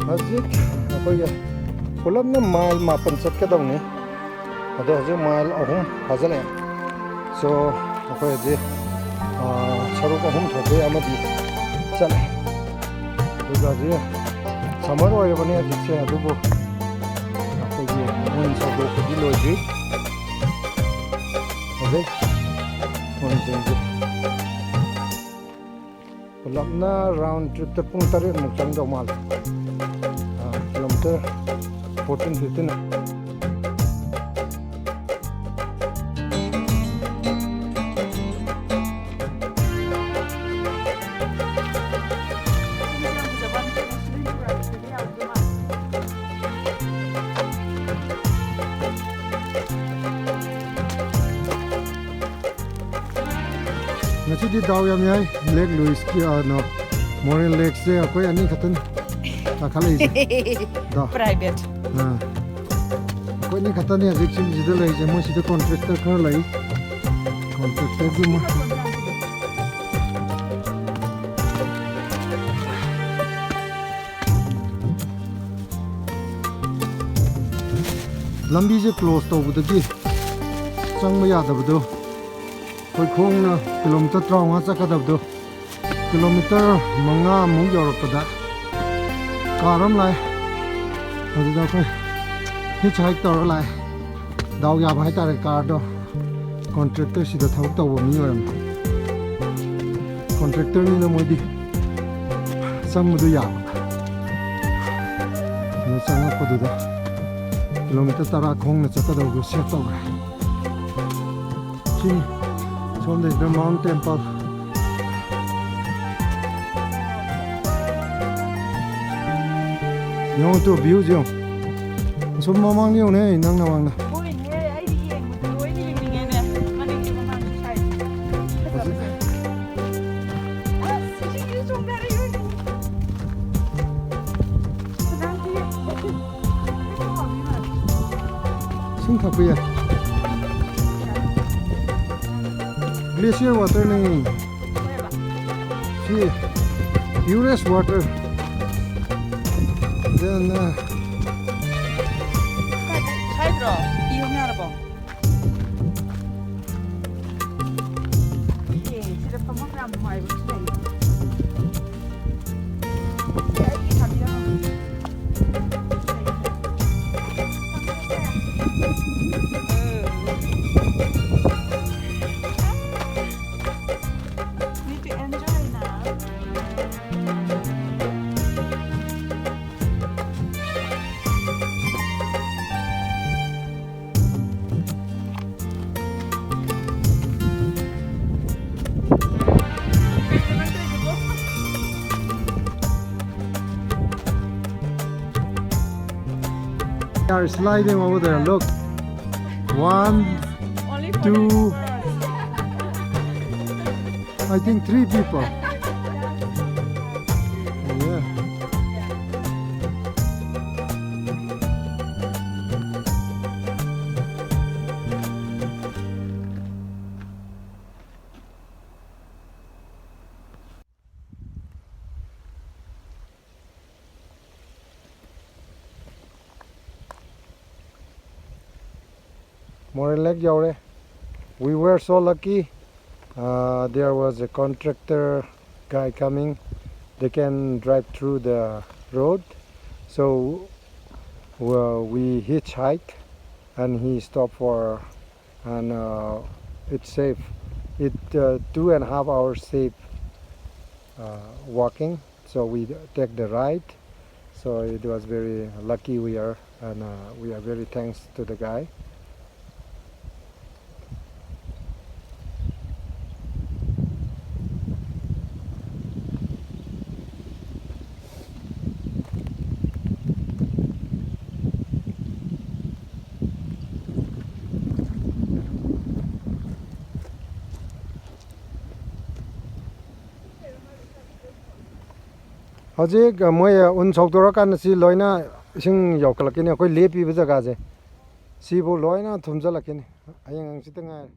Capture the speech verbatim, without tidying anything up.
ꯍꯧꯖꯤꯛ ꯑꯩꯈꯣꯏꯒꯤ ꯄꯨꯂꯞꯅ ꯃꯥꯏꯜ ꯃꯥꯄꯟ ꯆꯠꯀꯗꯧꯅꯤ꯫ ꯑꯗꯣ ꯍꯧꯖꯤꯛ ꯃꯥꯏꯜ ꯑꯍꯨꯝ ꯐꯥꯖꯤꯜꯂꯛꯑꯦ꯫ So, ꯑꯩꯈꯣꯏ ꯍꯧꯖꯤꯛ, ꯑꯥ, ꯁꯔꯨꯛ ꯑꯍꯨꯝ ꯊꯣꯛꯄꯩ ꯑꯃꯗꯤ ꯆꯠꯂꯦ꯫ ꯑꯗꯨꯒ ꯍꯧꯖꯤꯛ ꯁꯝꯃꯔ ꯑꯣꯏꯔꯕꯅꯤ ꯍꯧꯖꯤꯛꯁꯦ, ꯑꯗꯨꯕꯨ ꯑꯩꯈꯣꯏꯒꯤ ꯎꯟ ꯁꯧꯗꯣꯛꯄꯗꯤ ꯂꯣꯏꯗ꯭ꯔꯤ꯫ ꯍꯧꯖꯤꯛ ꯎꯟꯁꯤꯡꯁꯦ ꯄꯨꯂꯞꯅ ꯔꯥꯎꯟ ꯇ꯭ꯔꯤꯞꯇ ꯄꯨꯡ ꯇꯔꯦꯠꯃꯨꯛ ꯆꯪꯗꯧ ꯃꯥꯜꯂꯦ꯫ ꯑꯥ, ꯀꯤꯂꯣꯃꯤꯇꯔ ꯐꯣꯔꯇꯤꯟ ꯐꯤꯐꯇꯤꯟ꯫ ꯉꯁꯤꯗꯤ ꯗꯥꯎ ꯌꯥꯝ ꯌꯥꯏ꯫ ꯂꯦꯛ ꯂꯨꯏꯁꯀꯤ, ꯑ, ꯅꯣ, ꯃꯣꯔꯦꯜ ꯂꯦꯛꯁꯦ ꯑꯩꯈꯣꯏ ꯑꯅꯤ ꯈꯛꯇꯅꯤ ꯀꯥꯈꯠꯂꯛꯏꯁꯦ꯫ ꯗꯥꯎ꯫ ꯄ꯭ꯔꯥꯏꯚꯦꯠ꯫ ꯑꯥ꯫ ꯑꯩꯈꯣꯏ ꯑꯅꯤ ꯈꯛꯇꯅꯤ ꯍꯧꯖꯤꯛ ꯁꯤꯒꯤꯁꯤꯗ ꯂꯩꯔꯤꯁꯦ꯫ ꯃꯣꯏꯁꯤꯗ ꯀꯣꯟꯇ꯭ꯔꯦꯛꯇꯔ ꯈꯔ ꯂꯩ꯫ ꯀꯣꯟꯇ꯭ꯔꯦꯛꯇꯔꯒꯤ ꯃꯣꯏ ꯂꯝꯕꯤꯁꯦ ꯀ꯭ꯂꯣꯖ ꯇꯧꯕꯗꯒꯤ ꯆꯪꯕ ꯌꯥꯗꯕꯗꯣ, ꯑꯩꯈꯣꯏ ꯈꯣꯡꯅ ꯀꯤꯂꯣꯃꯤꯇꯔ ꯇꯔꯥꯃꯉꯥ ꯆꯠꯀꯗꯕꯗꯣ, ꯀꯤꯂꯣꯃꯤꯇꯔ ꯃꯉꯥꯃꯨꯛ ꯌꯧꯔꯛꯄꯗ ꯀꯥꯔ ꯑꯃ ꯂꯥꯛꯑꯦ꯫ ꯑꯗꯨꯗ ꯑꯩꯈꯣꯏ ꯍꯤꯠꯆ ꯍꯥꯏꯛ ꯇꯧꯔ ꯂꯥꯛꯑꯦ꯫ ꯗꯥꯎ ꯌꯥꯕ ꯍꯥꯏꯇꯥꯔꯦ, ꯀꯥꯔꯗꯣ ꯀꯣꯟꯇ꯭ꯔꯦꯛꯇꯔ ꯁꯤꯗ ꯊꯕꯛ ꯇꯧꯕ ꯃꯤ ꯑꯣꯏꯔꯝꯃꯦ꯫ ꯀꯣꯟꯇ꯭ꯔꯦꯛꯇꯔꯅꯤꯅ ꯃꯣꯏꯗꯤ ꯆꯪꯕꯗꯣ ꯌꯥꯕ꯫ ꯑꯗꯨ ꯆꯪꯉꯛꯄꯗꯨꯗ ꯀꯤꯂꯣꯃꯤꯇꯔ ꯇꯔꯥ ꯈꯣꯡꯅ ꯆꯠꯀꯗꯧꯕꯗꯣ ꯁꯦꯞ ꯇꯧꯈ꯭ꯔꯦ꯫ ꯁꯤꯅꯤ ꯁꯣꯝꯗꯩꯁꯤꯗ ꯃꯥꯎꯟ ꯇꯦꯝꯄꯜ꯫ ꯌꯦꯡꯉꯨ ꯇꯨ, ꯚ꯭ꯌꯨꯁꯦ ꯌꯦꯡꯉꯨ꯫ ꯑꯁꯣꯝ ꯃꯃꯥꯡꯗ ꯌꯦꯡꯉꯨꯅꯦ, ꯅꯪ ꯅꯃꯥꯡꯗ꯫ ꯍꯣꯏꯅꯦ, ꯑꯩꯗꯤ ꯌꯦꯡꯕꯗ ꯂꯣꯏꯅ ꯌꯦꯡꯅꯤꯡꯉꯦꯅꯦ꯫ ꯃꯅꯤꯡꯁꯨ ꯃꯃꯥꯡꯁꯨ ꯁꯥꯏ꯫ ꯐꯖꯕꯁꯦ꯫ ꯑꯁ, ꯏꯁꯤꯡꯁꯤꯁꯨ ꯆꯣꯡꯊꯔꯛꯏ, ꯍꯣꯏ꯫ ꯏꯁꯤꯡ ꯊꯛꯄ ꯌꯥꯏ꯫ Glacier water ꯅꯤ꯫ ꯁꯤ purest water꯫ Then, uh, ꯁ꯭ꯋꯥꯏꯗ꯭ꯔꯣ? ꯐꯤ ꯑꯃ ꯌꯥꯔꯕꯣ? ꯑꯦ, ꯁꯤꯗ ꯐꯝꯐꯝ ꯌꯥꯝ ꯅꯨꯡꯉꯥꯏꯕ ꯑꯃꯁꯨ ꯂꯩ꯫ ꯁꯤ ꯑꯩꯒꯤ ꯊꯥꯕꯤꯔꯝꯃꯣ꯫ Need to enjoy now. They are sliding over there. Look. One, Only for two, the I think three people. Yeah. Moreh Lake ꯌꯧꯔꯦ. We were so lucky. Uh, there was a contractor guy coming. They can drive through the road. So, well, we hitchhike and he stopped for, and uh, it's safe. It uh, two and a half hours safe uh, walking. So we take the ride. So it was very lucky we are, and uh, we are very thanks to the guy. ꯍꯧꯖꯤꯛ ꯃꯣꯏ ꯎꯟ ꯁꯧꯗꯣꯔꯀꯥꯟꯗ ꯁꯤ ꯂꯣꯏꯅ ꯏꯁꯤꯡ ꯌꯧꯈꯠꯂꯛꯈꯤꯅꯤ꯫ ꯑꯩꯈꯣꯏ ꯂꯦꯞꯄꯤꯕ ꯖꯒꯥꯁꯦ ꯁꯤꯕꯨ ꯂꯣꯏꯅ ꯊꯨꯝꯖꯤꯜꯂꯛꯈꯤꯅꯤ꯫ ꯍꯌꯦꯡ ꯍꯪꯆꯤꯠꯇ ꯉꯥꯏꯔꯦ꯫